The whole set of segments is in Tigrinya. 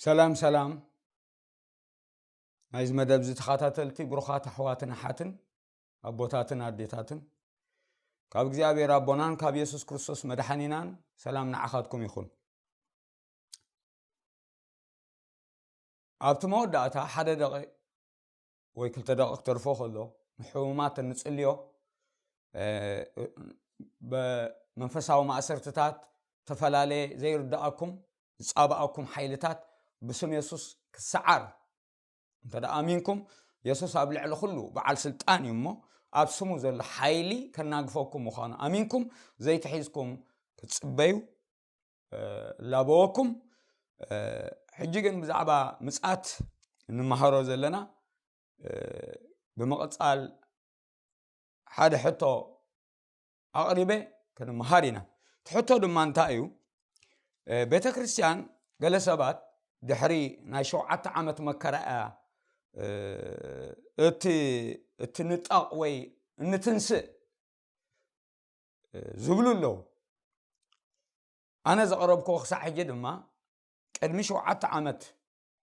ሰላም ሰላም፣ ናይዚ መደብ እዚ ተኸታተልቲ ብሩኻት ኣሕዋትን ኣሓትን፣ ኣቦታትን ኣዴታትን፣ ካብ እግዚኣብሔር ኣቦናን ካብ የሱስ ክርስቶስ መድሓኒናን ሰላም ንዓኻትኩም ይኹን። ኣብቲ መወዳእታ ሓደ ደቂቕ ወይ ክልተ ደቂቕ ክተርፎ ከሎ፣ ንሕሙማት እንጽልዮ፣ እ፣ ብመንፈሳዊ ማእሰርትታት ዝተፈላለየ ዘይርድኣኩም ዝጻብኣኩም ሓይልታት ብስም የሱስ ክሰዓር። እንተ ደኣ ኣሚንኩም፣ የሱስ ኣብ ልዕሊ ኩሉ በዓል ስልጣን እዩ እሞ፣ ኣብ ስሙ ዘሎ ሓይሊ ከናግፈኩም ምዃኑ ኣሚንኩም፣ ዘይትሒዝኩም ክትጽበዩ፣ እ፣ እላበወኩም። እ፣ ሕጂ ግን ብዛዕባ ምጽኣት እንመሃሮ ዘለና፣ እ፣ ብምቕጻል ሓደ ሕቶ ኣቕሪበ ክንመሃር ኢና። እቲ ሕቶ ድማ እንታይ እዩ? እ፣ ቤተ ክርስቲያን፣ ገለ ሰባት ድሕሪ ናይ ሸውዓተ ዓመት መከራ እያ፣ እ፣ እቲ፣ እትንጠቕ ወይ እንትንስእ፣ እ፣ ዝብሉ ኣለዉ። ኣነ ዘቕረብክዎ ክሳዕ ሕጂ ድማ፣ ቅድሚ ሸውዓተ ዓመት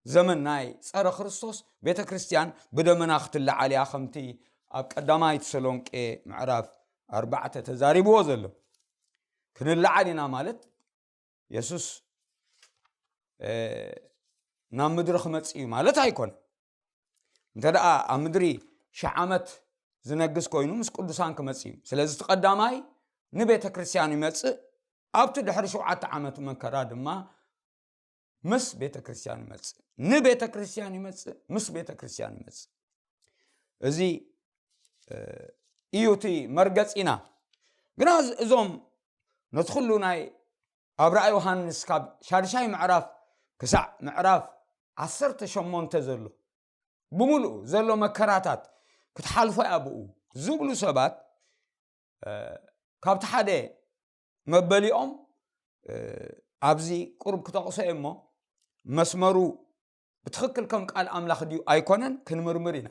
ዘመን ናይ ጸረ ክርስቶስ ቤተ ክርስቲያን ብደመና ክትለዓል እያ፣ ከምቲ ኣብ ቀዳማይ ተሰሎንቄ ምዕራፍ ኣርባዕተ ተዛሪብዎ ዘሎ። ክንለዓል ኢና ማለት የሱስ፣ እ፣ ናብ ምድሪ ክመጽእ እዩ ማለት ኣይኮነ። እንተ ደኣ ኣብ ምድሪ ሺሕ ዓመት ዝነግስ ኮይኑ ምስ ቅዱሳን ክመጽእ እዩ። ስለዚ እቲ ቀዳማይ ንቤተ ክርስቲያን ይመጽእ፣ ኣብቲ ድሕሪ ሸውዓተ ዓመት መከራ ድማ ምስ ቤተ ክርስቲያን ይመጽእ። ንቤተ ክርስቲያን ይመጽእ፣ ምስ ቤተ ክርስቲያን ይመጽእ። እዚ፣ እ፣ እዩ እቲ መርገጺና። ግና እዚ፣ እዞም ነቲ ኩሉ ናይ ኣብ ራእይ ዮሃንስ ካብ ሻድሻይ ምዕራፍ ክሳዕ ምዕራፍ ዓሰርተ ሸሞንተ ዘሎ ብምሉኡ ዘሎ መከራታት ክትሓልፎ እያ ብኡ ዝብሉ ሰባት፣ እ፣ ካብቲ ሓደ መበሊኦም፣ እ፣ ኣብዚ ቁሩብ ክጠቕሶ እየ እሞ፣ መስመሩ ብትኽክል ከም ቃል ኣምላኽ ድዩ ኣይኮነን ክንምርምር ኢና።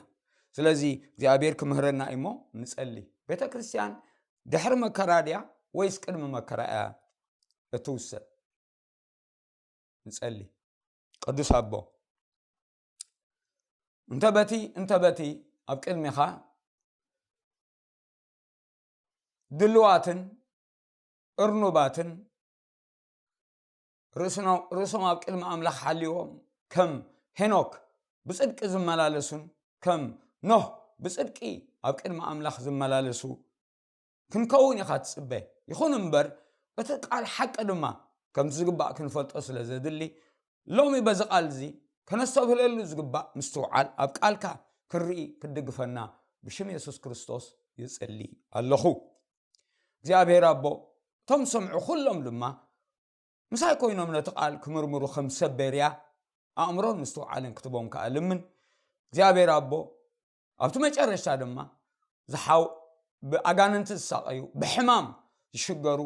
ስለዚ እግዚኣብሔር ክምህረና እዩ እሞ ንጸሊ። ቤተ ክርስቲያን ድሕሪ መከራ ድያ ወይስ ቅድሚ መከራ እያ እትውሰን? ንጸሊ። ቅዱስ ኣቦ፣ እንተ በቲ፣ እንተ በቲ ኣብ ቅድሜኻ ድልዋትን እርኑባትን ርእስኖ-፣ ርእሶም ኣብ ቅድሚ ኣምላኽ ሓልዎም ከም ሄኖክ ብጽድቂ ዝመላለሱን ከም ኖህ ብጽድቂ ኣብ ቅድሚ ኣምላኽ ዝመላለሱ ክንከውን ኢኻ ትጽበ። ይኹን እምበር፣ እቲ ቃል ሓቂ ድማ ከምቲ ዝግባእ ክንፈልጦ ስለ ዘድሊ፣ ሎሚ በዚ ቃል እዚ ከነስተብህለሉ ዝግባእ ምስትውዓል ኣብ ቃልካ ክንርኢ ክትድግፈና ብሽም የሱስ ክርስቶስ ይጽሊ ኣለኹ። እግዚኣብሔር ኣቦ፣ እቶም ዝሰምዑ ኩሎም ድማ ምሳይ ኮይኖም ነቲ ቃል ክምርምሩ ከም ሰብ ቤርያ ኣእምሮን ምስትውዓልን ክትቦም ከኣ ልምን። እግዚኣብሔር ኣቦ፣ ኣብቲ መጨረሽታ ድማ ዝሓው-፣ ብኣጋንንቲ ዝሳቐዩ፣ ብሕማም ዝሽገሩ፣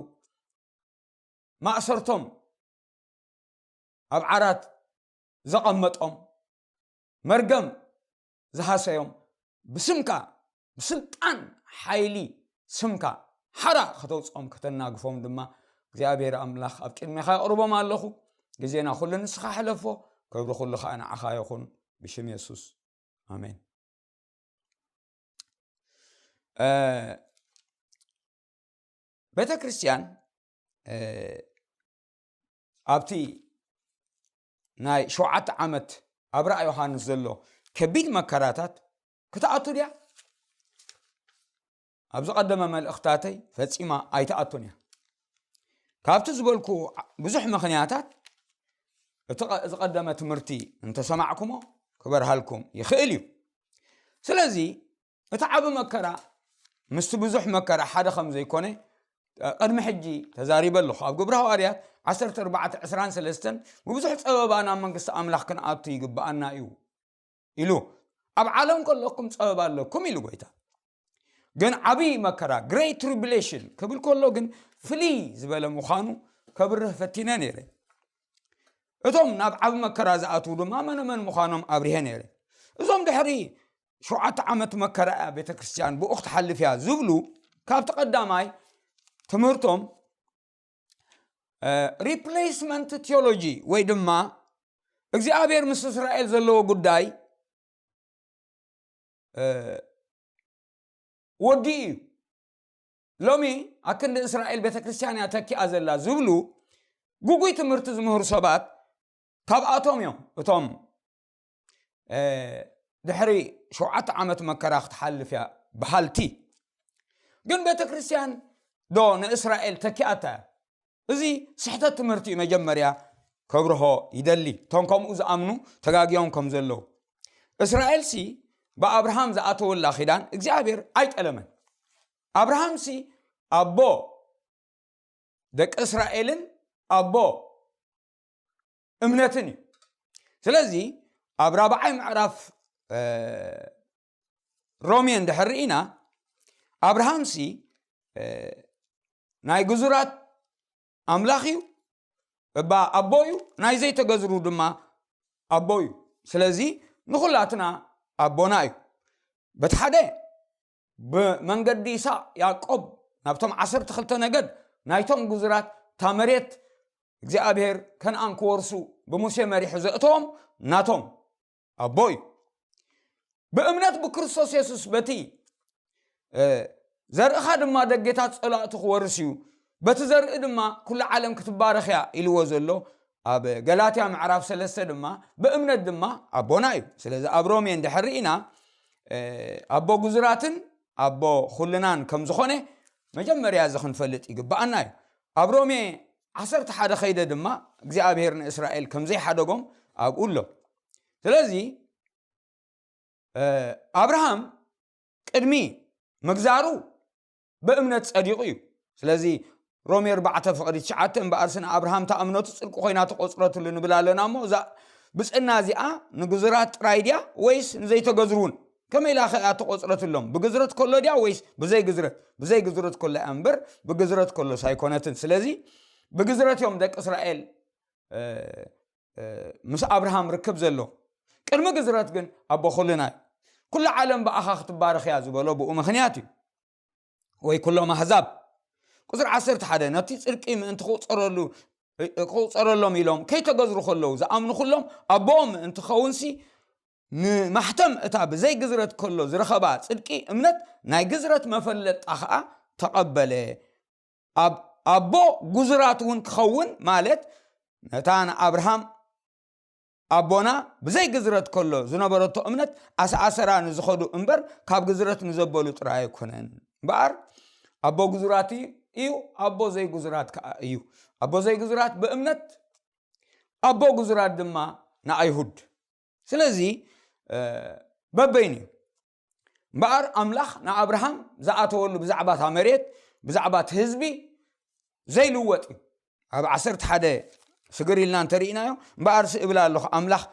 ማእሰርቶም ኣብ ዓራት ዘቐመጦም፣ መርገም ዝሃሰዮም፣ ብስምካ፣ ብስልጣን ሓይሊ ስምካ ሓራ ከተውፅኦም ከተናግፎም ድማ እግዚኣብሔር ኣምላኽ ኣብ ቅድሜኻ የቕርቦም ኣለኹ። ግዜና ኩሉ ንስኻ ሕለፎ፣ ክብሪ ኩሉ ኸዓ ንዓኻ ይኹን፣ ብሽም የሱስ ኣሜን። እ፣ ቤተ ክርስቲያን፣ እ፣ ኣብቲ ናይ ሸውዓተ ዓመት ኣብ ራእይ ዮሃንስ ዘሎ ከቢድ መከራታት ክትኣቱ ድያ? ኣብ ዝቐደመ መልእኽታተይ ፈጺማ ኣይትኣቱን እያ። ካብቲ ዝበልኩ ብዙሕ ምኽንያታት፣ እቲ ቐ-፣ ዝቐደመ ትምህርቲ እንተሰማዕኩሞ ክበርሃልኩም ይኽእል እዩ። ስለዚ እቲ ዓቢ መከራ ምስቲ ብዙሕ መከራ ሓደ ከም ዘይኮነ፣ እ፣ ቅድሚ ሕጂ ተዛሪበ ኣለኹ። ኣብ ግብሪ ሃዋርያት ዓሰርተ ኣርባዕተ ዕስራን ሰለስተን፣ ብብዙሕ ጸበባ ናብ መንግስቲ ኣምላኽ ክንኣቱ ይግብኣና እዩ ኢሉ። ኣብ ዓለም ከለኩም ጸበባ ኣለኩም ኢሉ ጎይታ። ግን ዓቢ መከራ፣ ግሬት ትሪቡሌሽን ክብል ከሎ ግን ፍልይ ዝበለ ምዃኑ ከብርህ ፈቲነ ነይረ። እቶም ናብ ዓቢ መከራ ዝኣትዉ ድማ መነ መን ምዃኖም ኣብሪሀ ነይረ። እዞም ድሕሪ ሸውዓተ ዓመት መከራ እያ ቤተ ክርስቲያን ብኡ ክትሓልፍ እያ ዝብሉ፣ ካብቲ ቀዳማይ ትምህርቶም፣ እ፣ ሪፕሌስመንት ቲዮሎጂ ወይ ድማ እግዚኣብሔር ምስ እስራኤል ዘለዎ ጉዳይ ወዲ እዩ። ሎሚ ኣክንዲ እስራኤል ቤተክርስትያን እያ ተኪኣ ዘላ ዝብሉ ግጉይ ትምህርቲ ዝምህሩ ሰባት ካብኣቶም እዮም። እቶም ድሕሪ ሸውዓተ ዓመት መከራ ክትሓልፍ እያ በሃልቲ። ግን ቤተክርስትያን ዶ ንእስራኤል ተኪኣታ እያ? እዚ ስሕተት ትምህርቲ እዩ። መጀመርያ ከብርሆ ይደሊ፣ እቶም ከምኡ ዝኣምኑ ተጋግዮም ከም ዘለዉ። እስራኤልሲ ብኣብርሃም ዝኣተወላ ኪዳን እግዚኣብሔር ኣይጠለመን። ኣብርሃምሲ ኣቦ ደቂ እስራኤልን ኣቦ እምነትን እዩ። ስለዚ ኣብ ራብዓይ ምዕራፍ ሮሜ እንድሕር ርኢና፣ ኣብርሃምሲ ናይ ግዙራት ኣምላኽ እዩ፣ እባ ኣቦ እዩ፣ ናይ ዘይተገዝሩ ድማ ኣቦ እዩ። ስለዚ ንኹላትና ኣቦና እዩ። በቲ ሓደ ብመንገዲ ይስሐቅ ያዕቆብ ናብቶም ዓሰርተ ክልተ ነገድ ናይቶም ግዙራት እታ መሬት እግዚኣብሔር ከነኣን ክወርሱ ብሙሴ መሪሑ ዘእተዎም ናቶም ኣቦ እዩ። ብእምነት ብክርስቶስ የሱስ በቲ ዘርእኻ ድማ ደጌታት ጸላእቱ ክወርስ እዩ፣ በቲ ዘርኢ ድማ ኩሉ ዓለም ክትባረኽ እያ ኢልዎ ዘሎ ኣብ ገላትያ ምዕራፍ ሰለስተ ድማ ብእምነት ድማ ኣቦና እዩ። ስለዚ ኣብ ሮሜ እንድሕር ርኢና ኣቦ ግዙራትን ኣቦ ኩልናን ከም ዝኾነ መጀመርያ እዚ ክንፈልጥ ይግብኣና እዩ። ኣብ ሮሜ ዓሰርተ ሓደ ከይደ ድማ እግዚኣብሔር ንእስራኤል ከም ዘይሓደጎም ኣብኡ ኣሎ። ስለዚ ኣብርሃም ቅድሚ ምግዛሩ ብእምነት ጸዲቑ እዩ። ስለዚ ሮሜ ኣርባዕተ ፍቕዲ ትሽዓተ እምበኣር ስነ ኣብርሃም እታ እምነቱ ጽድቂ ኮይና ተቆጽረትሉ ንብል ኣለና እሞ እዛ ብጽና እዚኣ ንግዙራት ጥራይ ድያ ወይስ ንዘይተገዝሩ እውን? ከመይ ኢላ ከኣ ተቆጽረትሎም? ብግዝረት ከሎ ድያ ወይስ ብዘይ ግዝረት? ብዘይ ግዝረት ከሎ እያ እምበር ብግዝረት ከሎስ ኣይኮነትን። ስለዚ ብግዝረት እዮም ደቂ እስራኤል ምስ ኣብርሃም ርክብ ዘሎ። ቅድሚ ግዝረት ግን ኣቦ ኩልና እዩ። ኩሉ ዓለም ብኣኻ ክትባረኽ እያ ዝበሎ ብኡ ምኽንያት እዩ። ወይ ኩሎም ኣህዛብ። ቁፅሪ ዓሰርተ ሓደ ነቲ ፅድቂ ምእንቲ ክቑፀረሉ ክቑፀረሎም ኢሎም ከይተገዝሩ ከለዉ ዝኣምኑ ኩሎም ኣቦኦም ምእንቲ ኸውንሲ ንማሕተም እታ ብዘይ ግዝረት ከሎ ዝረኸባ ጽድቂ እምነት ናይ ግዝረት መፈለጣ ኸኣ ተቐበለ። ኣብ ኣቦ ግዙራት እውን ክኸውን ማለት ነታ ንኣብርሃም ኣቦና ብዘይ ግዝረት ከሎ ዝነበረቶ እምነት ኣሰኣሰራ ንዝኸዱ እምበር ካብ ግዝረት ንዘበሉ ጥራይ ኣይኮነን። እምበኣር ኣቦ ግዙራት እዩ፣ ኣቦ ዘይግዙራት ከኣ እዩ። ኣቦ ዘይግዙራት ብእምነት፣ ኣቦ ግዙራት ድማ ንኣይሁድ። ስለዚ በበይኑ እዩ። እምበኣር ኣምላኽ ንኣብርሃም ዝኣተወሉ ብዛዕባ እታ መሬት ብዛዕባ እቲ ህዝቢ ዘይልወጥ እዩ። ኣብ ዓሰርተ ሓደ ስግር ኢልና እንተርኢናዮ እምበኣር ስእብል ኣለኹ ኣምላኽ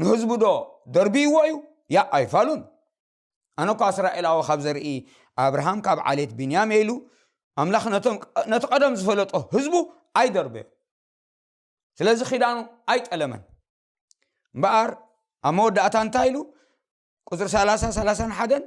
ንህዝቡ ዶ ደርብይዎ እዩ? ያ ኣይፋሉን። ኣነ እኳ እስራኤላዊ ካብ ዘርኢ ኣብርሃም ካብ ዓሌት ቢንያም ኢሉ ኣምላኽ ነቲ ቀደም ዝፈለጦ ህዝቡ ኣይደርበዮ። ስለዚ ኪዳኑ ኣይጠለመን። እምበኣር ኣብ መወዳእታ እንታይ ኢሉ? ቁፅሪ ሰላሳ ሰላሳን ሓደን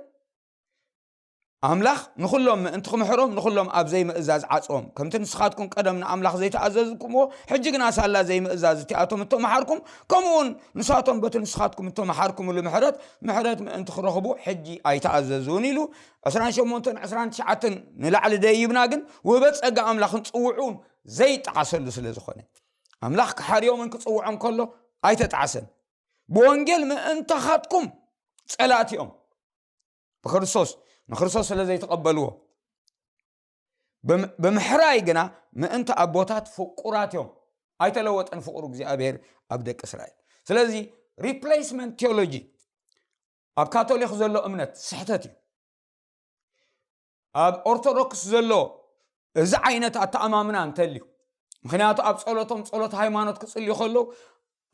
ኣምላኽ ንኹሎም ምእንቲ ክምሕሮም ንኹሎም ኣብ ዘይምእዛዝ ዓፅዎም። ከምቲ ንስኻትኩም ቀደም ንኣምላኽ ዘይተኣዘዝኩምዎ ሕጂ ግና ሳላ ዘይምእዛዝ እቲኣቶም እተመሓርኩም ከምኡውን ንሳቶም በቲ ንስኻትኩም እተመሓርኩምሉ ምሕረት ምሕረት ምእንቲ ክረኽቡ ሕጂ ኣይተኣዘዙን ኢሉ ዕስራን ሸሞንተን ዕስራን ትሽዓተን ንላዕሊ ደይብና ግን ውህበት ጸጋ ኣምላኽን ጽውዑን ዘይጠዓሰሉ ስለ ዝኾነ ኣምላኽ ክሓርዮምን ክጽውዖም ከሎ ኣይተጣዕሰን። ብወንጌል ምእንታኻትኩም ጸላእቲ እዮም ብክርስቶስ ንክርስቶስ ስለ ዘይተቐበልዎ ብምሕራይ ግና ምእንቲ ኣቦታት ፍቁራት እዮም። ኣይተለወጠን ፍቅሩ እግዚኣብሔር ኣብ ደቂ እስራኤል። ስለዚ ሪፕሌስመንት ቴዎሎጂ ኣብ ካቶሊክ ዘሎ እምነት ስሕተት እዩ። ኣብ ኦርቶዶክስ ዘሎ እዚ ዓይነት ኣተኣማምና እንተልዩ ምክንያቱ ኣብ ጸሎቶም ጸሎት ሃይማኖት ክጽልዩ ከለዉ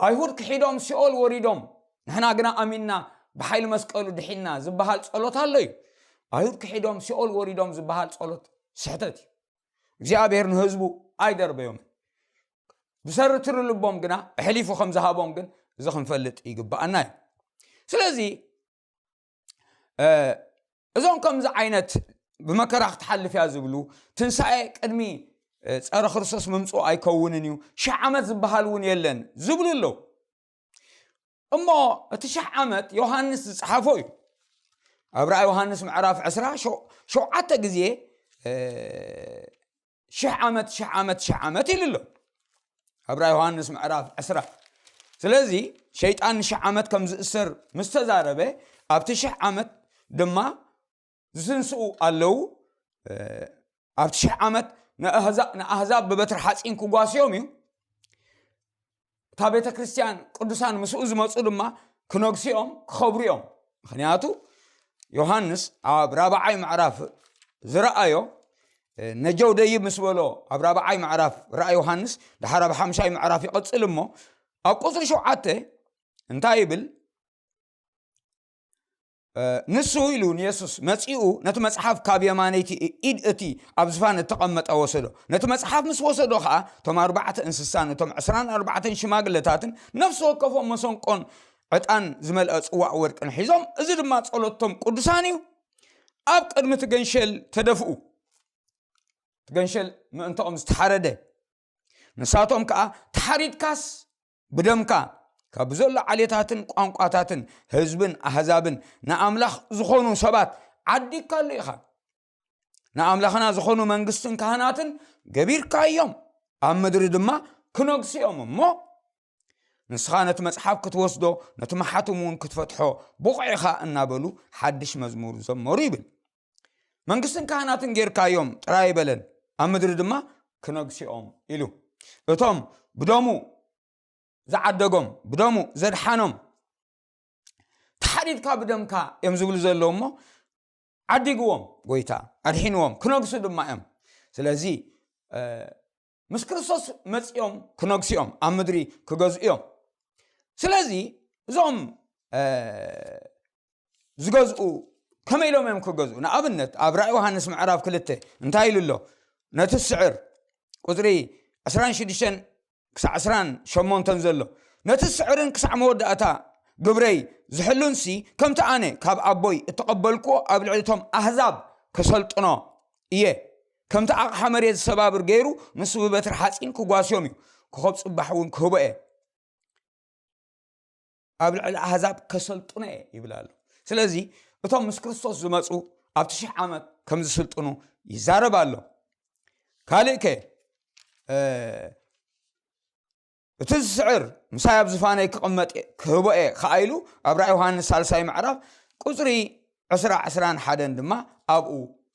ኣይሁድ ክሒዶም ሲኦል ወሪዶም ንሕና ግና ኣሚንና ብሓይሊ መስቀሉ ድሒና ዝበሃል ጸሎት ኣሎ እዩ። ኣይሁድ ክሒዶም ሲኦል ወሪዶም ዝበሃል ጸሎት ስሕተት እዩ። እግዚኣብሔር ንህዝቡ ኣይደርበዮምን። ብሰሪ ትሪ ልቦም ግና ኣሕሊፉ ከም ዝሃቦም ግን እዚ ክንፈልጥ ይግብኣና እዩ። ስለዚ እዞም ከምዚ ዓይነት ብመከራ ክትሓልፍ እያ ዝብሉ ትንሳኤ ቅድሚ ፀረ ክርስቶስ ምምፅኡ ኣይከውንን እዩ ሽሕ ዓመት ዝበሃል እውን የለን ዝብሉ ኣለዉ። እሞ እቲ ሽሕ ዓመት ዮሃንስ ዝጸሓፎ እዩ። ኣብ ራእይ ዮሃንስ ምዕራፍ ዕስራ ሸው- ሸውዓተ ግዜ እ፣ ሽሕ ዓመት ሽሕ ዓመት ሽሕ ዓመት ኢሉ ኣሎ ኣብ ራእይ ዮሃንስ ምዕራፍ ዕስራ። ስለዚ ሸይጣን ንሽሕ ዓመት ከም ዝእሰር ምስ ተዛረበ፣ ኣብቲ ሽሕ ዓመት ድማ ዝትንስኡ ኣለዉ። እ፣ ኣብቲ ሽሕ ዓመት ንኣህዛ- ንኣህዛብ ብበትሪ ሓፂን ክጓስዮም እዩ። እታ ቤተ ክርስቲያን ቅዱሳን ምስኡ ዝመፁ ድማ ክነግሱ እዮም፣ ክኸብሩ እዮም። ምክንያቱ ዮሃንስ ኣብ ራብዓይ ምዕራፍ ዝረኣዮ፣ እ፣ ነጀው ደይብ ምስ በሎ፣ ኣብ ራብዓይ ምዕራፍ ራእይ ዮሃንስ፣ ድሓር ኣብ ሓምሻይ ምዕራፍ ይቐጽል እሞ፣ ኣብ ቁጽሪ ሸውዓተ እንታይ ይብል? እ፣ ንሱ ኢሉ ንየሱስ መጺኡ ነቲ መጽሓፍ ካብ የማነይቲ ኢድ እቲ ኣብ ዝፋን እተቐመጠ ወሰዶ። ነቲ መጽሓፍ ምስ ወሰዶ ኸኣ እቶም ኣርባዕተ እንስሳን እቶም ዕስራን ኣርባዕተን ሽማግለታትን ነፍሲ ወከፎም መሰንቆን ዕጣን ዝመልአ ጽዋዕ ወርቅን ሒዞም፣ እዚ ድማ ጸሎቶም ቅዱሳን እዩ፣ ኣብ ቅድሚ እቲ ገንሸል ተደፍኡ። እቲ ገንሸል ምእንታኦም ዝተሓረደ። ንሳቶም ከኣ ተሓሪድካስ ብደምካ ካብ ዘሎ ዓሌታትን ቋንቋታትን ህዝብን ኣህዛብን ንኣምላኽ ዝኾኑ ሰባት ዓዲግካሉ ኢኻ። ንኣምላኽና ዝኾኑ መንግስትን ካህናትን ገቢርካ እዮም፣ ኣብ ምድሪ ድማ ክነግሱ እዮም። እሞ ንስኻ ነቲ መጽሓፍ ክትወስዶ፣ ነቲ መሓትም እውን ክትፈትሖ ብቑዕ ኢኻ እናበሉ ሓድሽ መዝሙር ዘመሩ ይብል። መንግስትን ካህናትን ጌርካዮም ጥራይ ኣይበለን፣ ኣብ ምድሪ ድማ ክነግሱ እዮም ኢሉ። እቶም ብደሙ ዝዓደጎም፣ ብደሙ ዘድሓኖም፣ ተሓሪድካ ብደምካ እዮም ዝብሉ ዘለዉ እሞ፣ ዓዲግዎም ጎይታ፣ ኣድሒንዎም፣ ክነግሱ ድማ እዮም። ስለዚ፣ እ፣ ምስ ክርስቶስ መጺኦም ክነግሱ እዮም፣ ኣብ ምድሪ ክገዝኡ እዮም። ስለዚ እዞም፣ እ፣ ዝገዝኡ ከመይ ኢሎም እዮም ክገዝኡ? ንኣብነት ኣብ ራእይ ዮሃንስ ምዕራፍ ክልተ እንታይ ኢሉ ኣሎ? ነቲ ስዕር ቁጽሪ ዕስራን ሽዱሽተን ክሳዕ ዕስራን ሸሞንተን ዘሎ፣ ነቲ ስዕርን ክሳዕ መወዳእታ ግብረይ ዝሕሉንሲ ከምቲ ኣነ ካብ ኣቦይ እተቐበልክዎ ኣብ ልዕሊ እቶም ኣህዛብ ከሰልጥኖ እየ። ከምቲ ኣቕሓ መሬት ዝሰባብር ገይሩ ንሱ ብበትሪ ሓጺን ክጓስዮም እዩ፣ ኮኸብ ጽባሕ እውን ክህቦ እየ። ኣብ ልዕሊ ኣህዛብ ከሰልጥኖ እየ ይብል ኣሎ። ስለዚ እቶም ምስ ክርስቶስ ዝመጹ ኣብቲ ሽሕ ዓመት ከም ዝስልጥኑ ይዛረብ ኣሎ። ካልእ ከ፣ እ፣ እቲ ዝስዕር ምሳይ ኣብ ዝፋነይ ክቕመጥ እየ፣ ክህቦ እየ ከኣ ኢሉ ኣብ ራእይ ዮሃንስ ሳልሳይ ምዕራፍ ቁጽሪ ዕስራ፣ ዕስራን ሓደን ድማ ኣብኡ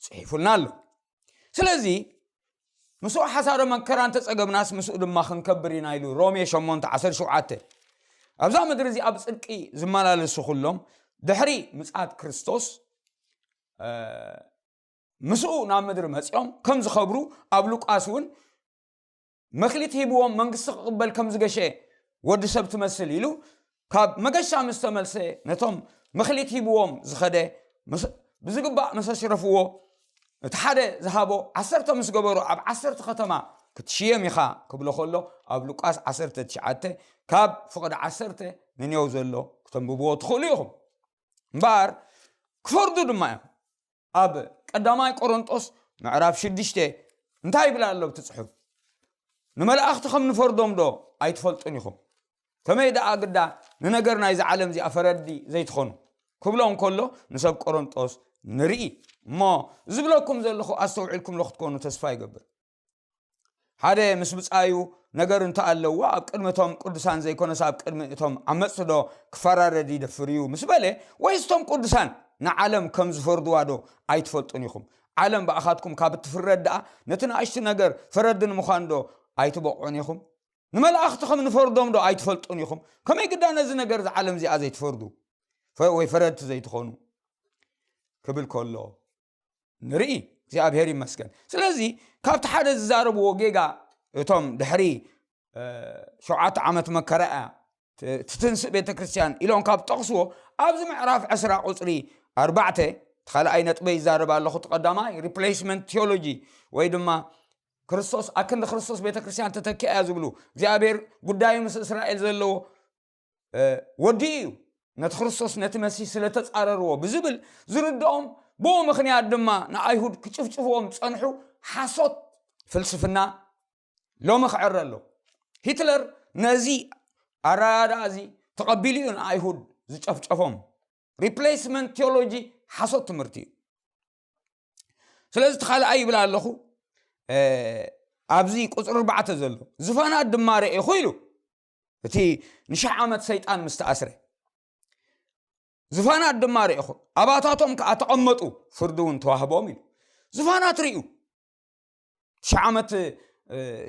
ጽሒፉልና ኣሎ። ስለዚ ምስኡ ሓሳረ መከራ እንተጸገብናስ ምስኡ ድማ ክንከብር ኢና ኢሉ ሮሜ ሸሞንተ ዓሰርተ ሸውዓተ። ኣብዛ ምድሪ እዚኣ ብጽድቂ ዝመላለሱ ኩሎም ድሕሪ ምጽኣት ክርስቶስ፣ እ፣ ምስኡ ናብ ምድሪ መጺኦም ከም ዝኸብሩ ኣብ ሉቃስ እውን መክሊት ሂብዎም መንግስቲ ክቕበል ከም ዝገሸ ወዲ ሰብ ትመስል ኢሉ ካብ መገሻ ምስ ተመልሰ ነቶም መክሊት ሂብዎም ዝኸደ ምስ- ብዝግባእ ምስ ኣሽረፍዎ እቲ ሓደ ዝሃቦ ዓሰርተ ምስ ገበሩ ኣብ ዓሰርተ ከተማ ክትሽየም ኢኻ ክብሎ ከሎ ኣብ ሉቃስ ዓሰርተ ትሽዓተ ካብ ፍቕዲ ዓሰርተ ንኔው ዘሎ ክተንብብዎ ትኽእሉ ኢኹም። እምበኣር ክፈርዱ ድማ እዮም። ኣብ ቀዳማይ ቆሮንጦስ ምዕራፍ ሽዱሽተ እንታይ ይብል ኣሎ እቲ ጽሑፍ? ንመላእኽቲ ከም ንፈርዶም ዶ ኣይትፈልጡን ኢኹም? ከመይ ደኣ ግዳ ንነገር ናይዚ ዓለም እዚኣ ፈረድቲ ዘይትኾኑ? ክብሎ እንከሎ ንሰብ ቆሮንጦስ ንርኢ። እሞ ዝብለኩም ዘለኹ ኣስተውዒልኩም ዶ ክትኮኑ ተስፋ ይገብር። ሓደ ምስ ብጻዩ ነገር እንተ ኣለዎ ኣብ ቅድሚ እቶም ቅዱሳን ዘይኮነስ ኣብ ቅድሚ እቶም ዓመጽቲ ዶ ክፈራረድ ይደፍር እዩ ምስ በለ፣ ወይስ እቶም ቅዱሳን ንዓለም ከም ዝፈርድዋ ዶ ኣይትፈልጡን ኢኹም? ዓለም ብኣኻትኩም ካብ እትፍረድ ደኣ ነቲ ንኣሽቱ ነገር ፈረዲ ንምዃን ዶ ኣይትበቕዑን ኢኹም? ንመላእኽቲ ከም ንፈርዶም ዶ ኣይትፈልጡን ኢኹም? ከመይ ግዳ ነዚ ነገር እዚ ዓለም እዚኣ ዘይትፈርዱ ፈ- ወይ ፈረድቲ ዘይትኾኑ? ክብል ከሎ ንርኢ። እግዚኣብሔር ይመስገን። ስለዚ ካብቲ ሓደ ዝዛረብዎ ጌጋ እቶም ድሕሪ እ፣ ሸውዓተ ዓመት መከራ እያ ት- ትትንስእ ቤተ ክርስቲያን ኢሎም ካብ ጠቕስዎ ኣብዚ ምዕራፍ ዕስራ ቁፅሪ ኣርባዕተ እቲ ካልኣይ ነጥበይ ይዛረብ ኣለኹ። እቲ ቀዳማይ ሪፕሌስመንት ቲዮሎጂ ወይ ድማ ክርስቶስ ኣክንዲ ክርስቶስ ቤተ ክርስቲያን ተተኪኣ እያ ዝብሉ እግዚኣብሔር ጉዳዩ ምስ እስራኤል ዘለዎ እ፣ ወዲኡ እዩ። ነቲ ክርስቶስ ነቲ መሲህ ስለ ተጻረርዎ ብዝብል ዝርድኦም ብኡ ምኽንያት ድማ ንኣይሁድ ክጭፍጭፍዎም ዝጸንሑ ሓሶት ፍልስፍና ሎሚ ክዕረ ኣሎ። ሂትለር ነዚ ኣረዳድኣ እዚ ተቐቢሉ እዩ ንኣይሁድ ዝጨፍጨፎም። ሪፕሌስመንት ቴዎሎጂ ሓሶት ትምህርቲ እዩ። ስለዚ እቲ ካልኣይ ይብል ኣለኹ፣ ኣብዚ ቁፅሪ ኣርባዕተ ዘሎ፣ ዝፋናት ድማ ረኢኹ ኢሉ። እቲ ንሽሕ ዓመት ሰይጣን ምስ ተኣስረ፣ ዝፋናት ድማ ረኢኹ፣ ኣባታቶም ከዓ ተቐመጡ፣ ፍርዲ እውን ተዋህቦም ኢሉ። ዝፋናት ርእዩ። ሽሕ ዓመት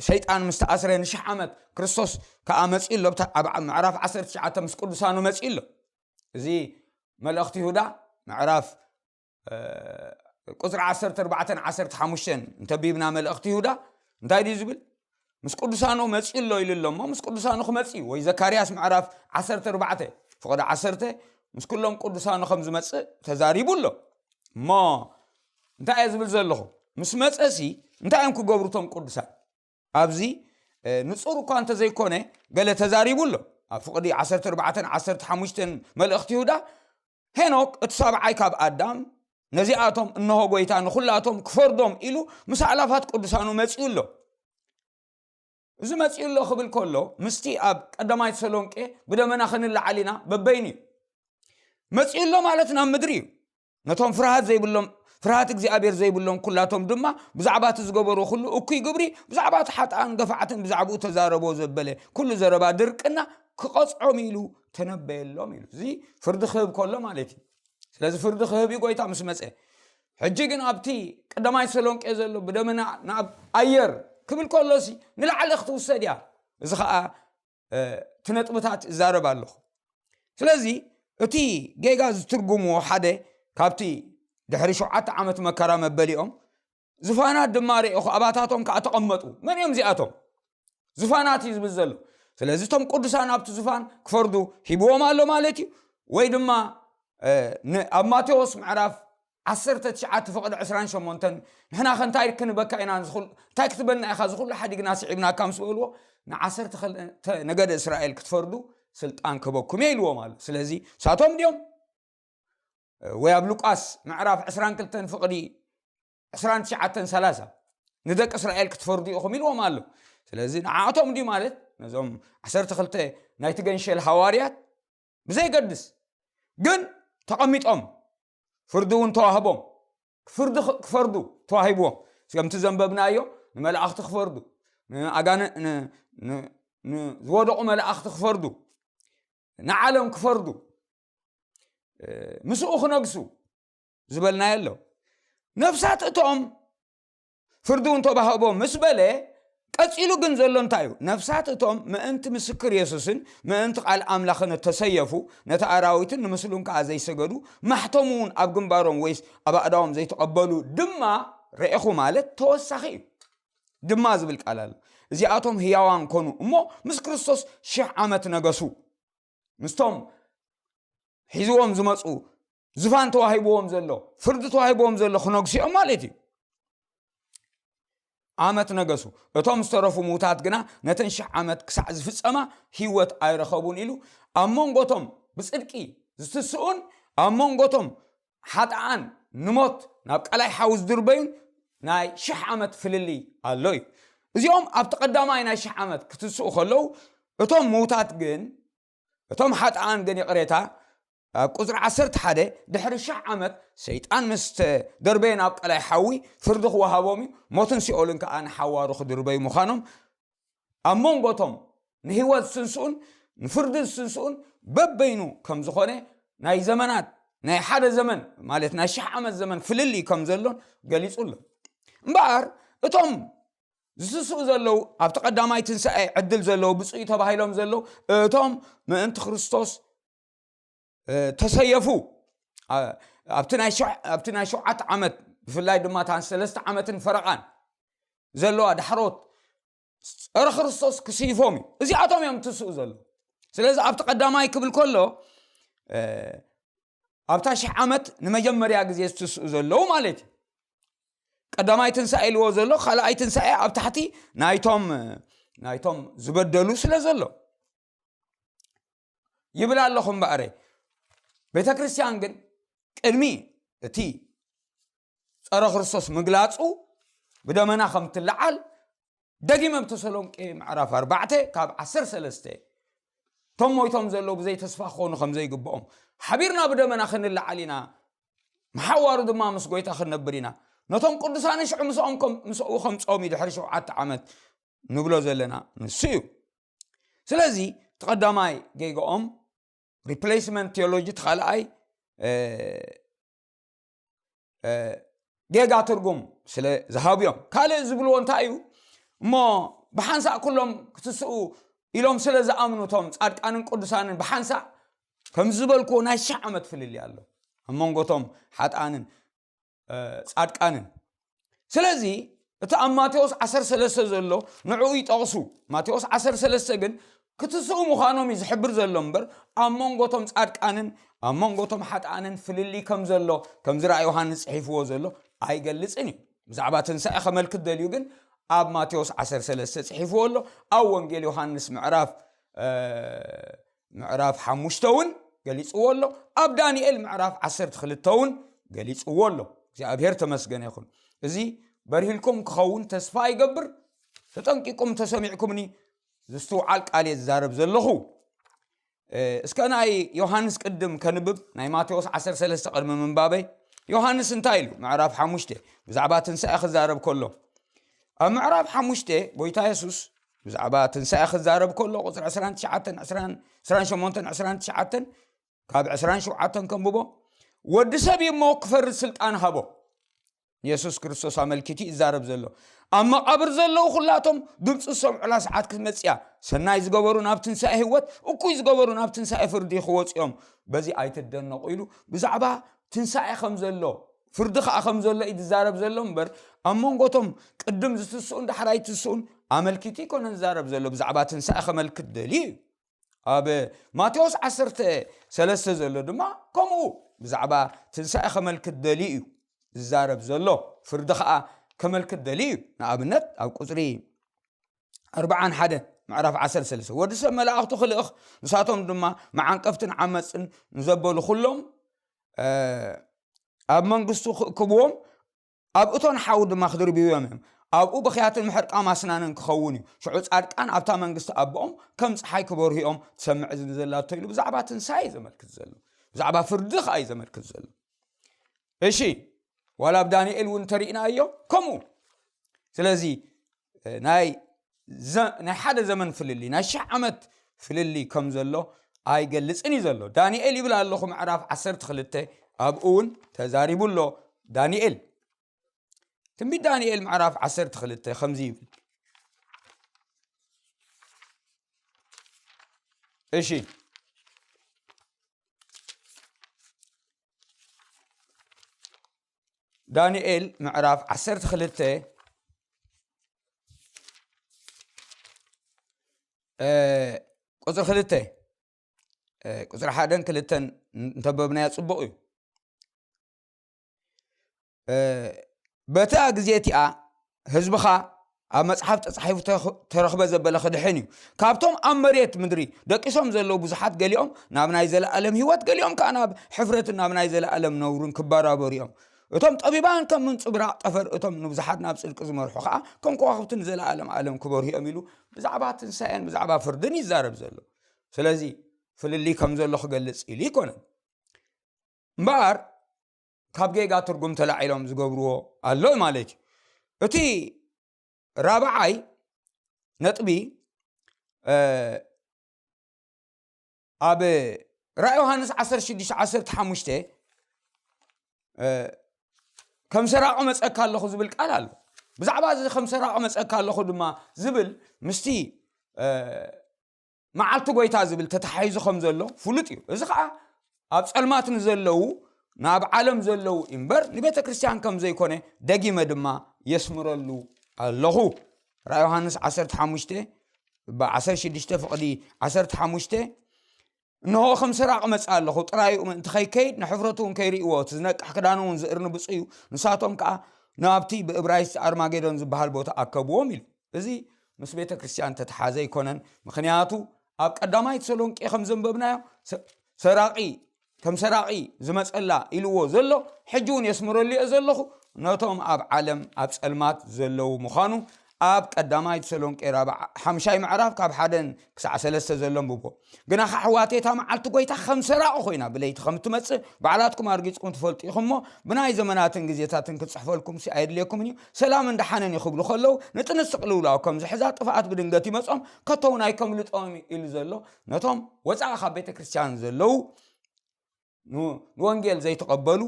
ሰይጣን ምስ ተኣስረ፣ ንሽሕ ዓመት ክርስቶስ ከዓ መፂኡ ኣሎ። ኣብ ምዕራፍ ዓሰርተ ትሽዓተ ምስ ቅዱሳኑ መፂኡ ኣሎ። እዚ መልእኽቲ ይሁዳ ምዕራፍ ቁፅሪ ዓሰርተ ኣርባዕተን ዓሰርተ ሓሙሽተን እንተቢብና፣ መልእኽቲ ይሁዳ እንታይ ድዩ ዝብል? ምስ ቅዱሳኑ መፂኡ ኣሎ ኢሉ ኣሎ እሞ፣ ምስ ቅዱሳኑ ክመፅእ እዩ። ወይ ዘካርያስ ምዕራፍ ዓሰርተ ኣርባዕተ ፍቕዲ ዓሰርተ፣ ምስ ኩሎም ቅዱሳኑ ከም ዝመፅእ ተዛሪቡ ኣሎ። እሞ እንታይ እየ ዝብል ዘለኹ? ምስ መፀሲ እንታይ እዮም ክገብሩ እቶም ቅዱሳን? ኣብዚ ንፁር እኳ እንተዘይኮነ፣ ገለ ተዛሪቡ ኣሎ። ኣብ ፍቕዲ ዓሰርተ ኣርባዕተን ዓሰርተ ሓሙሽተን መልእኽቲ ይሁዳ፣ ሄኖክ እቲ ሳብዓይ ካብ ኣዳም፣ ነዚኣቶም እንሆ ጎይታ ንኹላቶም ክፈርዶም ኢሉ ምስ ኣእላፋት ቅዱሳኑ መጺኡ ኣሎ። እዚ መጺኡ ኣሎ ክብል ከሎ፣ ምስቲ ኣብ ቀዳማይ ተሰሎንቄ ብደመና ክንለዓል ኢና በበይኑ እዩ። መጺኡ ኣሎ ማለት ናብ ምድሪ እዩ። ነቶም ፍርሃት ዘይብሎም፣ ፍርሃት እግዚኣብሔር ዘይብሎም ኩላቶም ድማ ብዛዕባ እቲ ዝገበሮ ኩሉ እኩይ ግብሪ፣ ብዛዕባ እቲ ሓጥኣን ገፋዕትን ብዛዕባኡ ተዛረቦ ዘበለ ኩሉ ዘረባ ድርቅና ክቐጽዖም ኢሉ ተነበየሎም ኢሉ። እዚ ፍርዲ ክህብ ከሎ ማለት እዩ። ስለዚ ፍርዲ ክህብ እዩ ጎይታ ምስ መጸ። ሕጂ ግን ኣብቲ ቀዳማይ ተሰሎንቄ ዘሎ ብደመና ናብ ኣየር ክብል ከሎሲ ንላዕሊ ክትውሰድ እያ። እዚ ኸኣ እቲ ነጥብታት እዛረብ ኣለኹ። ስለዚ እቲ ጌጋ ዝትርጉምዎ ሓደ ካብቲ ድሕሪ ሸውዓተ ዓመት መከራ መበሊኦም፣ ዝፋናት ድማ ርእኹ፣ ኣባታቶም ከኣ ተቐመጡ። መን እዮም እዚኣቶም? ዝፋናት እዩ ዝብል ዘሎ። ስለዚ እቶም ቅዱሳን ኣብቲ ዝፋን ክፈርዱ ሂብዎም ኣሎ ማለት እዩ። ወይ ድማ ኣብ ማቴዎስ ምዕራፍ ዓሰርተ ትሽዓተ ፍቕዲ ዕስራን ሸሞንተን፣ ንሕና ከ እንታይ ክንበካ ኢና? እንታይ ክትበልና ኢኻ? እዚ ኩሉ ሓዲግና ስዒብናካ ምስ በልዎ፣ ንዓሰርተ ክልተ ነገደ እስራኤል ክትፈርዱ ስልጣን ክበኩም እየ ኢልዎም ኣሎ። ስለዚ ንሳቶም ድዮም? ወይ ኣብ ሉቃስ ምዕራፍ ዕስራን ክልተን ፍቕዲ ዕስራን ትሽዓተን ሰላሳ፣ ንደቂ እስራኤል ክትፈርዱ ኢኹም ኢልዎም ኣሎ። ስለዚ ንዓኣቶም ድዩ ማለት? ነዞም ዓሰርተ ክልተ ናይቲ ገንሸል ሃዋርያት ብዘይገድስ ግን ተቐሚጦም፣ ፍርዲ እውን ተዋህቦም። ፍርዲ ክፈርዱ ተዋሂብዎም። ከምቲ ዘንበብናዮ፣ ንመላእኽቲ ክፈርዱ፣ ንዝወደቑ መላእኽቲ ክፈርዱ፣ ንዓለም ክፈርዱ፣ ምስኡ ክነግሱ ዝበልናዮ ኣሎ። ነፍሳት እቶም ፍርዲ እውን ተባህቦ ምስ በለ፣ ቀጺሉ ግን ዘሎ እንታይ እዩ? ነፍሳት እቶም ምእንቲ ምስክር የሱስን ምእንቲ ቃል ኣምላኽን እተሰየፉ፣ ነቲ ኣራዊትን ንምስሉን ከኣ ዘይሰገዱ፣ ማሕተሙ እውን ኣብ ግንባሮም ወይስ ኣብ ኣእዳዎም ዘይተቐበሉ ድማ ርኢኹ ማለት ተወሳኺ እዩ። ድማ ዝብል ቃል ኣሎ። እዚኣቶም ህያዋን ኮኑ እሞ ምስ ክርስቶስ ሽሕ ዓመት ነገሱ። ምስቶም ሒዝዎም ዝመፁ፣ ዝፋን ተዋሂብዎም ዘሎ፣ ፍርዲ ተዋሂብዎም ዘሎ ክነግሱ እዮም ማለት እዩ። ዓመት ነገሱ። እቶም ዝተረፉ ምዉታት ግና ነተን ሽሕ ዓመት ክሳዕ ዝፍጸማ ህይወት ኣይረኸቡን ኢሉ፣ ኣብ መንጎቶም ብጽድቂ ዝትስኡን ኣብ መንጎቶም ሓጥኣን ንሞት ናብ ቀላይ ሓዊ ዝድርበዩን ናይ ሽሕ ዓመት ፍልልይ ኣሎ እዩ። እዚኦም ኣብቲ ቀዳማይ ናይ ሽሕ ዓመት ክትስኡ ከለዉ፣ እቶም ምዉታት ግን፣ እቶም ሓጥኣን ግን፣ ይቕሬታ፣ ኣብ ቁጽሪ ዓሰርተ ሓደ፣ ድሕሪ ሽሕ ዓመት ሰይጣን ምስ ተደርበየ ናብ ቀላይ ሓዊ ፍርዲ ክወሃቦም እዩ፣ ሞትን ሲኦልን ከኣ ንሓዋሩ ክድርበዩ ምዃኖም፣ ኣብ መንጎቶም ንህይወት ዝትንስኡን ንፍርዲ ዝትንስኡን በበይኑ ከም ዝኾነ፣ ናይ ዘመናት፣ ናይ ሓደ ዘመን ማለት ናይ ሽሕ ዓመት ዘመን ፍልልይ ከም ዘሎን ገሊጹ ኣሎ። እምበኣር እቶም ዝስስኡ ዘለዉ፣ ኣብቲ ቀዳማይ ትንሳኤ ዕድል ዘለዉ፣ ብፁዕ ተባሂሎም ዘለዉ፣ እቶም ምእንቲ ክርስቶስ፣ እ፣ ተሰየፉ። ኣ-፣ ኣብቲ ናይ ሸው-፣ ኣብቲ ናይ ሸውዓተ ዓመት፣ ብፍላይ ድማ እታ ሰለስተ ዓመትን ፈረቓን ዘለዋ ዳሕሮት ጸረ ክርስቶስ ክስይፎም እዩ። እዚኣቶም እዮም ትስኡ ዘለዉ። ስለዚ ኣብቲ ቀዳማይ ክብል ከሎ፣ እ፣ ኣብታ ሽሕ ዓመት ንመጀመርያ ግዜ ዝትስኡ ዘለዉ ማለት እዩ። ቀዳማይ ትንሳኤ ኢልዎ ዘሎ፣ ካልኣይ ትንሳኤ ኣብ ታሕቲ ናይቶም፣ ናይቶም ዝበደሉ ስለ ዘሎ ይብል ኣለኹ። እምበኣረ ቤተ ክርስቲያን ግን ቅድሚ እቲ ጸረ ክርስቶስ ምግላጹ ብደመና ከም ትለዓል ደጊመ ኣብ ተሰሎንቄ ምዕራፍ ኣርባዕተ ካብ ዓሰርተ ሰለስተ እቶም ሞይቶም ዘለዉ ብዘይ ተስፋ ክኾኑ ከም ዘይግብኦም፣ ሓቢርና ብደመና ክንለዓል ኢና፣ ምሓዋሩ ድማ ምስ ጎይታ ክንነብር ኢና። ነቶም ቅዱሳን ሽዑ ምስኦም ከም-፣ ምስኡ ከምጽኦም እዩ ድሕሪ ሸውዓተ ዓመት ንብሎ ዘለና ንሱ እዩ። ስለዚ እቲ ቀዳማይ ጌጋኦም ሪፕሌስመንት ቴዎሎጂ፣ እቲ ካልኣይ፣ እ፣ እ፣ ጌጋ ትርጉም ስለ ዝሃቡ እዮም። ካልእ ዝብልዎ እንታይ እዩ? እሞ ብሓንሳእ ኩሎም ክትስኡ ኢሎም ስለ ዝኣምኑ እቶም ጻድቃንን ቅዱሳንን ብሓንሳእ ከም ዝበልክዎ ናይ ሽሕ ዓመት ፍልልይ ኣሎ ኣብ መንጎ እቶም ሓጥኣንን፣ እ፣ ጻድቃንን። ስለዚ እቲ ኣብ ማቴዎስ ዓሰርተ ሰለስተ ዘሎ ንዕኡ ይጠቕሱ። ማቴዎስ ዓሰርተ ሰለስተ ግን ክትስኡ ምዃኖም እዩ ዝሕብር ዘሎ እምበር ኣብ መንጎ እቶም ጻድቃንን ኣብ መንጎ እቶም ሓጥኣንን ፍልልይ ከም ዘሎ፣ ከምዚ ራእይ ዮሃንስ ጽሒፍዎ ዘሎ ኣይገልጽን እዩ። ብዛዕባ ትንሳኤ ከመልክት ደልዩ ግን ኣብ ማቴዎስ ዓሰርተ ሰለስተ ጽሒፍዎ ኣሎ። ኣብ ወንጌል ዮሃንስ ምዕራፍ፣ እ፣ ምዕራፍ ሓሙሽተ እውን ገሊጽዎ ኣሎ። ኣብ ዳንኤል ምዕራፍ ዓሰርተ ክልተ እውን ገሊጽዎ ኣሎ። እግዚኣብሔር ተመስገነ ይኹን። እዚ በርሂልኩም ክኸውን ተስፋ ይገብር። ተጠንቂቁም ተሰሚዕኩምኒ ዝስትውዓል ቃል እየ ዝዛረብ ዘለኹ። እ፣ እስከ ናይ ዮሃንስ ቅድም ከንብብ፣ ናይ ማቴዎስ ዓሰርተ ሰለስተ ቅድሚ ምንባበይ። ዮሃንስ እንታይ ኢሉ? ምዕራፍ ሓሙሽተ ብዛዕባ ትንሳኤ ክዛረብ ከሎ፣ ኣብ ምዕራፍ ሓሙሽተ ጎይታ የሱስ ብዛዕባ ትንሳኤ ክዛረብ ከሎ፣ ቁጽሪ ዕስራን ትሽዓተን፣ ዕስራን፣ ዕስራን ሸሞንተን፣ ዕስራን ትሽዓተን፣ ካብ ዕስራን ሸውዓተን ከንብቦ። "ወዲ ሰብ እሞ ክፈርድ ስልጣን ሃቦ።" የሱስ ክርስቶስ ኣመልኪቱ ይዛረብ ዘሎ። "ኣብ መቓብር ዘለዉ ኩላቶም ድምፂ ዝሰምዑላ ሰዓት ክትመፅእ እያ። ሰናይ ዝገበሩ ናብ ትንሳኤ ህይወት፣ እኩይ ዝገበሩ ናብ ትንሳኤ ፍርዲ ክወፁ እዮም። በዚ ኣይትደነቑ" ኢሉ ብዛዕባ ትንሳኤ ከም ዘሎ፣ ፍርዲ ከዓ ከም ዘሎ እዩ ዝዛረብ ዘሎ እምበር፣ ኣብ መንጎቶም ቅድም ዝትስኡን ዳሕራይ ትስኡን ኣመልኪቱ ኣይኮነን ዝዛረብ ዘሎ። ብዛዕባ ትንሳኤ ከመልክት ደልዩ እዩ። ኣብ ማቴዎስ ዓሰርተ ሰለስተ ዘሎ ድማ ከምኡ ብዛዕባ ትንሳኤ ከመልክት ደልዩ እዩ ዝዛረብ ዘሎ፣ ፍርዲ ከዓ ከመልክት ደልዩ እዩ። ንኣብነት ኣብ ቁፅሪ ኣርብዓን ሓደን ምዕራፍ ዓሰርተ ሰለስተ፣ "ወዲ ሰብ መላእኽቱ ክልእኽ፣ ንሳቶም ድማ መዓንቀፍትን ዓመፅን ንዘበሉ ኩሎም፣ እ፣ ኣብ መንግስቱ ክእክብዎም፣ ኣብ እቶን ሓዊ ድማ ክድርብዮም እዮም። ኣብኡ ብኽያትን ምሕርቃም ኣስናንን ክኸውን እዩ። ሽዑ ጻድቃን ኣብታ መንግስቲ ኣቦኦም ከም ጸሓይ ክበርሁ እዮም። ትሰምዕ እዝኒ ዘላቶ" ኢሉ ብዛዕባ ትንሳኤ እዩ ዘመልክት ዘሎ። ብዛዕባ ፍርዲ ከኣ እዩ ዘመልክት ዘሎ። እሺ፣ ዋላ ኣብ ዳንኤል እውን እንተሪእናዮ ከምኡ። ስለዚ፣ እ፣ ናይ ዘ-፣ ናይ ሓደ ዘመን ፍልልይ፣ ናይ ሽሕ ዓመት ፍልልይ ከም ዘሎ ኣይገልጽን እዩ ዘሎ። ዳንኤል ይብል ኣለኹ፣ ምዕራፍ ዓሰርተ ክልተ፣ ኣብኡ እውን ተዛሪቡ ኣሎ። ዳንኤል፣ ትንቢት ዳንኤል ምዕራፍ ዓሰርተ ክልተ ከምዚ ይብል። እሺ። ዳንኤል ምዕራፍ ዓሰርተ ክልተ፣ እ፣ ቁጽሪ ክልተ፣ እ፣ ቁጽሪ ሓደን ክልተን እንተንበብናዮ ጽቡቕ እዩ። እ፣ በታ ግዜ እቲኣ ህዝብኻ ኣብ መጽሓፍ ተጻሒፉ ተኽ-፣ ተረኽበ ዘበለ ክድሕን እዩ። ካብቶም ኣብ መሬት ምድሪ ደቂሶም ዘለዉ ብዙሓት ገሊኦም ናብ ናይ ዘለኣለም ህይወት፣ ገሊኦም ከኣ ናብ ሕፍረትን ናብ ናይ ዘለኣለም ነውርን ክበራበሩ እዮም። እቶም ጠቢባን ከም ምንጽብራቕ ጠፈር፣ እቶም ንብዙሓት ናብ ጽድቂ ዝመርሑ ከኣ ከም ከዋኽብቲ ንዘለኣለም ኣለም ክበርሁ እዮም ኢሉ ብዛዕባ ትንሳኤን ብዛዕባ ፍርድን ይዛረብ ዘሎ። ስለዚ ፍልልይ ከም ዘሎ ክገልጽ ኢሉ ኣይኮነን። እምበኣር ካብ ጌጋ ትርጉም ተላዒሎም ዝገብርዎ ኣሎ ማለት እዩ። እቲ ራብዓይ ነጥቢ፣ እ፣ ኣብ ራእይ ዮሃንስ ዓሰርተ ሽዱሽተ ዓሰርተ ሓሙሽተ፣ እ፣ "ከም ሰራቂ መጸካ ኣለኹ" ዝብል ቃል ኣሎ። ብዛዕባ እዚ "ከም ሰራቂ መጸካ ኣለኹ" ድማ ዝብል ምስቲ፣ እ፣ መዓልቲ ጎይታ ዝብል ተታሒዙ ከም ዘሎ ፍሉጥ እዩ። እዚ ኸዓ ኣብ ጸልማት ንዘለዉ፣ ናብ ዓለም ዘለዉ እምበር ንቤተ ክርስቲያን ከም ዘይኮነ ደጊመ ድማ የስምረሉ ኣለኹ። ራእይ ዮሃንስ ዓሰርተ ሓሙሽተ፣ ብዓሰርተ ሽዱሽተ ፍቕዲ ዓሰርተ ሓሙሽተ፣ "እንሆ ከም ሰራቂ እመጽእ ኣለኹ፣ ጥራዩ ምእንቲ ከይከይድ ንሕፍረቱ እውን ከይርእይዎ፣ እቲ ዝነቅሕ ክዳኑ እውን ዝእርኒ ብፁዕ እዩ። ንሳቶም ከኣ ናብቲ ብእብራይስጢ ኣርማጌዶን ዝበሃል ቦታ ኣከብዎም" ኢሉ። እዚ ምስ ቤተ ክርስቲያን ተተሓዘ ኣይኮነን። ምኽንያቱ ኣብ ቀዳማይ ተሰሎንቄ ከም ዘንበብናዮ፣ ሰ-፣ ሰራቂ፣ ከም ሰራቂ ዝመጸላ ኢልዎ ዘሎ፣ ሕጂ እውን የስምረሉ እየ ዘለኹ፣ ነቶም ኣብ ዓለም ኣብ ጸልማት ዘለዉ ምዃኑ ኣብ ቀዳማይ ተሰሎንቄ ራብዓ ሓምሻይ ምዕራፍ ካብ ሓደን ክሳዕ ሰለስተ ዘሎ ኣንብቦ። ግናኸ ኣሕዋተይ፣ እታ መዓልቲ ጐይታ ከም ሰራቒ ኾይና ብለይቲ ከም እትመጽእ ባዕላትኩም ኣርጊጽኩም ትፈልጡ ኢኹም እሞ፣ ብናይ ዘመናትን ግዜታትን ክጽሕፈልኩምሲ ኣየድልየኩምን እዩ። ሰላምን ደሓንን እዩ ክብሉ ከለዉ፣ ንጥንሲ ቅልውላው ከም ዝሕዛ ጥፍኣት ብድንገት ይመጾም፣ ከቶ እውን ኣይከምልጦም እዩ ኢሉ ዘሎ፣ ነቶም ወጻኢ ካብ ቤተ ክርስቲያን ዘለዉ፣ ን-፣ ንወንጌል ዘይተቐበሉ፣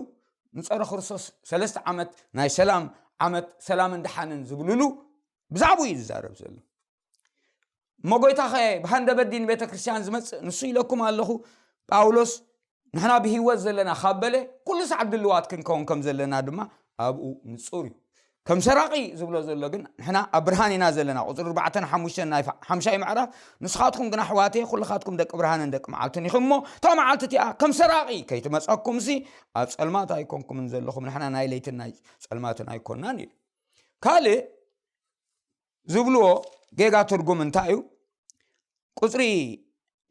ንጸረ ክርስቶስ ሰለስተ ዓመት ናይ ሰላም ዓመት፣ ሰላምን ደሓንን ዝብልሉ ብዛዕባኡ እዩ ዝዛረብ ዘሎ። እሞ ጐይታ ኸ ብሃንደበት ድዩ ንቤተ ክርስቲያን ዝመጽእ? ንሱ ኢለኩም ኣለኹ፣ ጳውሎስ ንሕና ብህይወት ዘለና ካብ በለ፣ ኩሉ ሰዓት ድልዋት ክንከውን ከም ዘለና ድማ ኣብኡ ንጹር እዩ። ከም ሰራቒ ዝብሎ ዘሎ ግን፣ ንሕና ኣብ ብርሃን ኢና ዘለና። ቁጽሪ ኣርባዕተን ሓሙሽተን ናይ ሓምሻይ ምዕራፍ፣ ንስኻትኩም ግን ኣሕዋተይ፣ ኩልኻትኩም ደቂ ብርሃንን ደቂ መዓልትን ኢኹም እሞ፣ እታ መዓልቲ እቲኣ ከም ሰራቒ ከይትመጸኩምሲ፣ ኣብ ጸልማት ኣይኮንኩምን ዘለኹም፣ ንሕና ናይ ለይትን ናይ ጸልማትን ኣይኮናን ኢሉ። ካልእ ዝብልዎ ጌጋ ትርጉም እንታይ እዩ? ቁጽሪ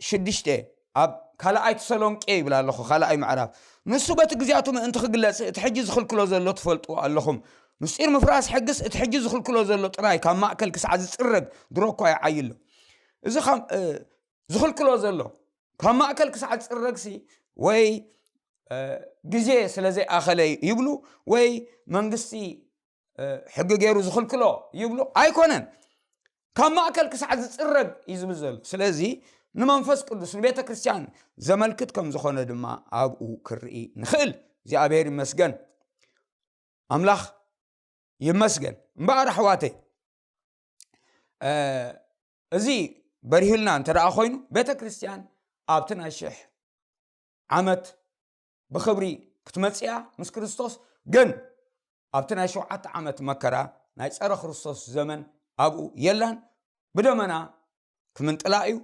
ሽዱሽተ ኣብ ካልኣይ ተሰሎንቄ ይብል ኣለኹ፣ ካልኣይ ምዕራፍ። ንሱ በቲ ግዜያቱ ምእንቲ ክግለጽ እቲ ሕጂ ዝኽልክሎ ዘሎ ትፈልጥዎ ኣለኹም። ምስጢር ምፍራስ ሕግስ እቲ ሕጂ ዝኽልክሎ ዘሎ ጥራይ ካብ ማእከል ክሳዕ ዝጽረግ ድሮ እኳ ይዓዪ ኣሎ። እዚ ከም፣ እ፣ ዝኽልክሎ ዘሎ ካብ ማእከል ክሳዕ ዝጽረግሲ ወይ፣ እ፣ ግዜ ስለ ዘይኣኸለ ይብሉ ወይ መንግስቲ፣ እ፣ ሕጊ ገይሩ ዝኽልክሎ ይብሉ ኣይኮነን። ካብ ማእከል ክሳዕ ዝጽረግ እዩ ዝብል ዘሎ። ስለዚ ንመንፈስ ቅዱስ ንቤተ ክርስቲያን ዘመልክት ከም ዝኾነ ድማ ኣብኡ ክርኢ ንኽእል። እግዚኣብሔር ይመስገን። ኣምላኽ ይመስገን። እምበኣር ኣሕዋተይ፣ እ፣ እዚ በሪሁልና እንተ ደኣ ኮይኑ፣ ቤተ ክርስቲያን ኣብቲ ናይ ሽሕ ዓመት ብኽብሪ ክትመጽእ እያ ምስ ክርስቶስ። ግን ኣብቲ ናይ ሸውዓተ ዓመት መከራ፣ ናይ ጸረ ክርስቶስ ዘመን ኣብኡ የላን። ብደመና ክምንጥላ እዩ።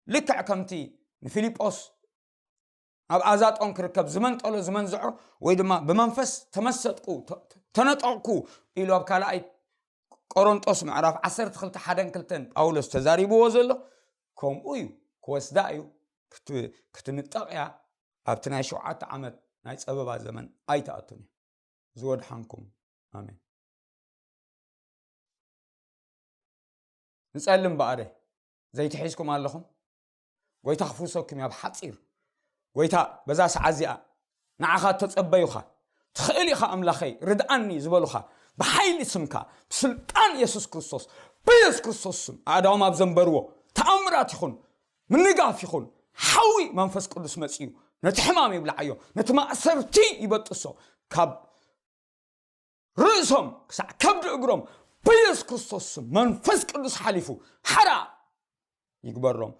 ልክዕ ከምቲ ንፊልጶስ ኣብ ኣዛጦን ክርከብ ዝመንጠሎ፣ ዝመንዝዖ፣ ወይ ድማ ብመንፈስ ተመሰጥኩ፣ ተ-፣ ተነጠቕኩ ኢሉ ኣብ ካልኣይ ቆሮንጦስ ምዕራፍ ዓሰርተ ክልተ ሓደን ክልተን ጳውሎስ ተዛሪብዎ ዘሎ፣ ከምኡ እዩ። ክወስዳ እዩ። ክት-፣ ክትንጠቕ እያ። ኣብቲ ናይ ሸውዓተ ዓመት ናይ ጸበባ ዘመን ኣይትኣቱን እያ። ዝወድሓንኩም። ኣሜን። ንጸልም በኣረ ዘይትሒዝኩም ኣለኹም። ጎይታ ክፍውሰኩም እያ ብሓጺር። ጎይታ በዛ ሰዓት እዚኣ ንዓኻ እተጸበዩኻ፣ "ትኽእል ኢኻ ኣምላኸይ፣ ርድኣኒ" ዝበሉኻ፣ ብሓይሊ ስምካ፣ ብስልጣን የሱስ ክርስቶስ፣ ብየሱስ ክርስቶስ ስም ኣእዳዎም ኣብ ዘንበርዎ፣ ተኣምራት ይኹን፣ ምንጋፍ ይኹን፣ ሓዊ መንፈስ ቅዱስ መጺኡ ነቲ ሕማም ይብልዓዮ፣ ነቲ ማእሰርቲ ይበጥሶ፣ ካብ ርእሶም ክሳዕ ከብዲ እግሮም ብየሱስ ክርስቶስ ስም መንፈስ ቅዱስ ሓሊፉ ሓራ ይግበሮም።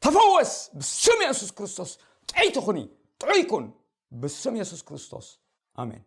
ተፈወስ ብስም የሱስ ክርስቶስ። ጥዕይቲ ኩኒ፣ ጥዑይ ኩን ብስም የሱስ ክርስቶስ። ኣሜን።